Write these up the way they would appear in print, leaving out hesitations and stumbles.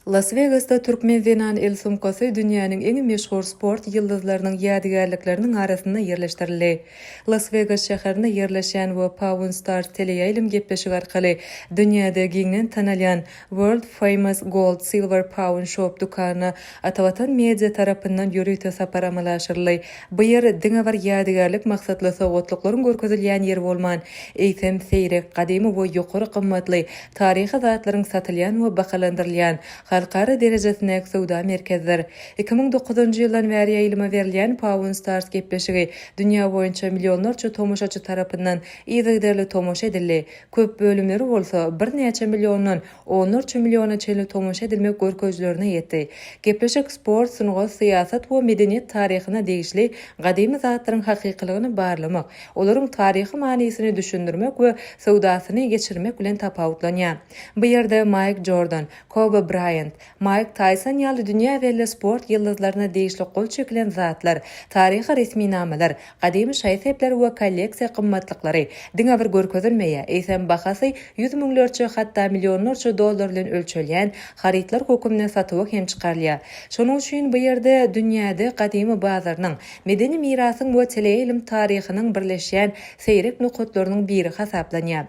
Las-Wegasda türkmen zenan el sumkasy dünýäniň iň meşhur sport ýyldyzlarynyň ýadygärlikleriniň arasynda ýerleşdirildi. Las-Wegas şäherinde ýerleşýän we Pawn Stars teleýaýlym gepleşigi arkaly dünýäde giňden tanalýan World Famous Gold Silver Pawn Shop dükanyna Atavatan Media tarapyndan ýörite sapar amala aşyryldy. Bu ýer diňe bir ýadygärlik maksatly sowgatlyklaryň görkezilýän ýeri bolman, eýsem, seýrek, gadymy we ýokary gymmatly taryhy zatlaryň satylýan we bahalandyrylýan halkara derejesindäki söwda merkezidir. 2009-njy ýyldan bäri ýaýlyma berilýän Pawn Stars gepleşigi dünýä boýunça millionlarça tomaşaçy tarapyndan yzygiderli tomaşa edildi. Köp bölümleri bolsa birnäçe milliondan onlarça milliona çenli tomaşa edilmek görkezijilerine ýetdi. Gepleşik sport, sungat, syýasat we medeniýet taryhyna degişli gadymy zatlaryň hakykylygyny barlamak, olaryň taryhy manysyny düşündirmek we söwdasyny geçirmek bilen tapawutlanýar. Bu ýerde Maýk Jordan, Kobe Braýant, Maýk Taýson ýaly dünýä belli sport ýyldyzlaryna degişli gol çekilen zatlar, taryhy resminamalar, gadymy şaý-sepler we kolleksiýa gymmatlyklary diňe bir görkezilmeýär, eýsem bahasy ýüz müňlerçe, hatda millionlarça dollar bilen ölçelýän harytlar höküminde satuwa hem çykarylýar. Şonuň üçin bu ýerde dünýäde gadymy bazarynyň, medeni mirasyň we teleýaýlym taryhynyň birleşýän seýrek nokatlarynyň biri hasaplanýar.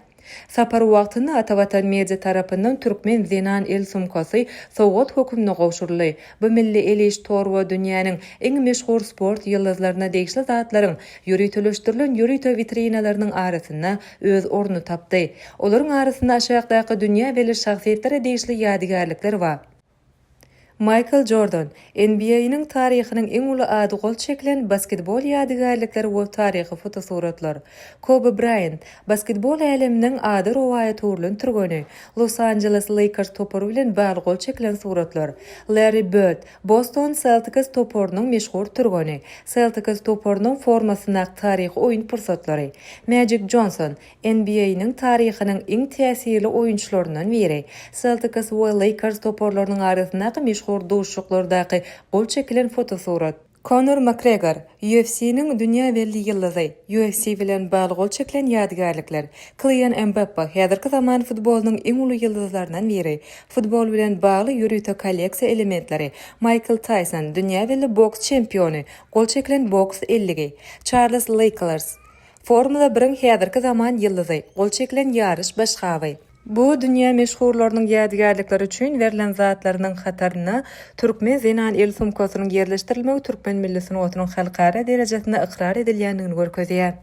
Sapar wagtynda Atavatan Media tarapyndan türkmen zenan el sumkasy sowgat höküminde gowşuryldy. Bu milli el iş torba dünýäniň iň meşhur sport ýyldyzlaryna degişli zatlaryň ýöriteleşdirilen ýörite witrinalarynyň arasynda öz ornuny tapdy. Olaryň arasynda aşakdaky dünýä belli şahsyýetlere degişli ýadygärlikler bar. Maýkl Jordan, NBA-nyň taryhynyň iň uly ady gol çekilen basketbol ýadygärlikleri we taryhy fotosuratlar. Kobe Braýant, basketbol äleminiň ady rowaýata öwrülen türgeni, Los-Anjeles Leýkers topary bilen bagly gol çekilen suratlar. Larri Bird, Boston Seltiks toparynyň meşhur türgeni, Seltiks toparynyň formasyndaky taryhy oýun pursatlary. Mäjik Jonson, NBA-niň taryhynyň iň täsirli oýunçylaryndan biri, Celtics we Lakers toparlarynyň arasyndaky meşhur duşuşyklardaky gol çekilen fotosurat. Konor Makgregor, UFC-niň dünýä belli ýyldyzy, UFC bilen bagly gol çekilen ýadygärlikler. Kilian Mbappe, häzirki zaman futbolynyň iň uly ýyldyzlaryndan biri, futbol bilen bagly ýörite kolleksiýa elementleri. Maýkl Taýson, dünýä belli boks çempiony, gol çekilen boks elligi. Çarlz Leýklers, Formula biriň häzirki zaman ýyldyzy, gol çekilen ýaryş başgaby. Bu dünýä meşhurlarynyň ýadygärlikleri üçin berlen zatlarynyň hatarynda türkmen zenan el sumkasynyň ýerleşdirilmegi türkmen milli sungatynyň halkara derejesinde ykrar edilýändigini görkezýär.